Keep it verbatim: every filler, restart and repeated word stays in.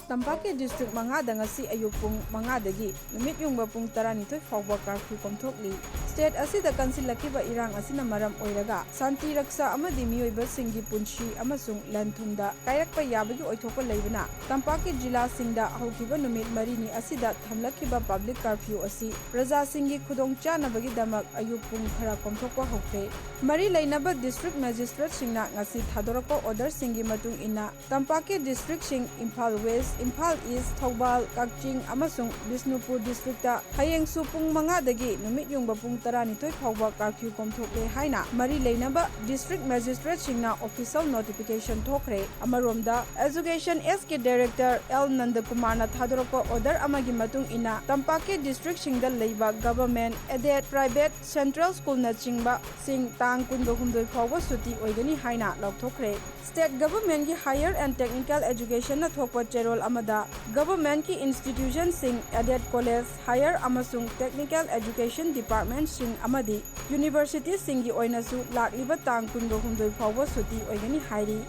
ꯇꯝꯄꯥꯛꯀꯤ district ꯃꯉꯥꯗ ꯉꯁꯤ ꯑꯌꯨꯛ ꯄꯨꯡ ꯃꯉꯥꯗꯒꯤ ꯅꯨꯃꯤꯠ ꯌꯨꯡꯕ ꯄꯨꯡ ꯇꯔꯥꯅꯤꯊꯣꯏ ꯐꯥꯎꯕ curfew ꯀꯣꯝꯊꯣꯛꯂꯤ꯫ State ꯑꯁꯤꯗ ꯀꯟꯁꯤꯜꯂꯛꯈꯤꯕ ꯏꯔꯥꯡ ꯑꯁꯤꯅ ꯃꯔꯝ ꯑꯣꯏꯔꯒ ꯁꯥꯟꯇꯤ ꯔꯛꯁꯥ ꯑꯃꯗꯤ ꯃꯤꯑꯣꯏꯕꯁꯤꯡꯒꯤ ꯄꯨꯟꯁꯤ ꯑꯃꯁꯨꯡ ꯂꯟ ꯊꯨꯝꯗ ꯀꯥꯏꯔꯛꯄ ꯌꯥꯕꯒꯤ ꯑꯣꯏꯊꯣꯛꯄ ꯂꯩꯕꯅ, ꯇꯝꯄꯥꯛꯀꯤ ꯖꯤꯂꯥꯁꯤꯡꯗ ꯍꯧꯈꯤꯕ ꯅꯨꯃꯤꯠ ꯃꯔꯤꯅꯤ ꯑꯁꯤꯗ ꯊꯝꯂꯛꯈꯤꯕ public curfew ꯑꯁꯤ ꯄ꯭ꯔꯖꯥꯁꯤꯡꯒꯤ ꯈꯨꯗꯣꯡꯆꯥꯅꯕꯒꯤꯗꯃꯛ ꯑꯌꯨꯛ ꯄꯨꯡ ꯈꯔ ꯀꯣꯝꯊꯣꯛꯄ ꯍꯧꯈ꯭ꯔꯦ꯫ ꯃꯔꯤ ꯂꯩꯅꯕ district magistrateꯁꯤꯡꯅ ꯉꯁꯤ ꯊꯥꯗꯣꯔꯛꯄ orderꯁꯤꯡꯒꯤ ꯃꯇꯨꯡ ꯏꯟꯅ, ꯇꯝꯄꯥꯛꯀꯤ districtꯁꯤꯡ ꯏꯝꯐꯥꯜ West, ꯏꯝꯐꯥꯜ East, ꯊꯧꯕꯥꯜ, ꯀꯛꯆꯤꯡ ꯑꯃꯁꯨꯡ ꯕꯤꯁꯅꯨꯄꯨꯔ districtꯇ ꯍꯌꯦꯡꯁꯨ ꯄꯨꯡ ꯃꯉꯥꯗꯒꯤ ꯅꯨꯃꯤꯠ ꯌꯨꯡꯕ ꯄꯨꯡ ꯇꯔꯥꯅꯤꯊꯣꯏ ꯐꯥꯎꯕ curfew ꯀꯣꯝꯊꯣꯛꯂꯦ ꯍꯥꯏꯅ ꯃꯔꯤ ꯂꯩꯅꯕ district magistrateꯁꯤꯡꯅ official notification ꯊꯣꯛꯈ꯭ꯔꯦ꯫ ꯑꯃꯔꯣꯝꯗ, Education Sꯀꯤ director ꯑꯦꯜ ꯅꯟꯗꯀꯨꯃꯥꯔꯅ ꯊꯥꯗꯣꯔꯛꯄ order ꯑꯃꯒꯤ ꯃꯇꯨꯡ ꯏꯟꯅ, ꯇꯝꯄꯥꯛꯀꯤ districtꯁꯤꯡꯗ ꯂꯩꯕ government aided, private, central schoolꯅꯆꯤꯡꯕꯁꯤꯡ ꯇꯥꯡ ꯀꯨꯟꯒ ꯍꯨꯝꯗꯣꯏ ꯐꯥꯎꯕ ꯁꯨꯇꯤ ꯑꯣꯏꯒꯅꯤ ꯍꯥꯏꯅ ꯂꯥꯎꯊꯣꯛꯈ꯭ꯔꯦ꯫ State governmentꯀꯤ Higher and Technical Educationꯅ ꯊꯣꯛꯄ ꯆꯦꯔꯣꯜ ꯑꯃꯗ, governmentꯀꯤ institutionꯁꯤꯡ, aided college, higher ꯑꯃꯁꯨꯡ technical education departmentꯁꯤꯡ ꯑꯃꯗꯤ universitiesꯁꯤꯡꯒꯤ ꯑꯣꯏꯅꯁꯨ ꯂꯥꯛꯂꯤꯕ ꯇꯥꯡ ꯀꯨꯟꯒ ꯍꯨꯝꯗꯣꯏ ꯐꯥꯎꯕ ꯁꯨꯇꯤ ꯑꯣꯏꯒꯅꯤ ꯍꯥꯏꯔꯤ꯫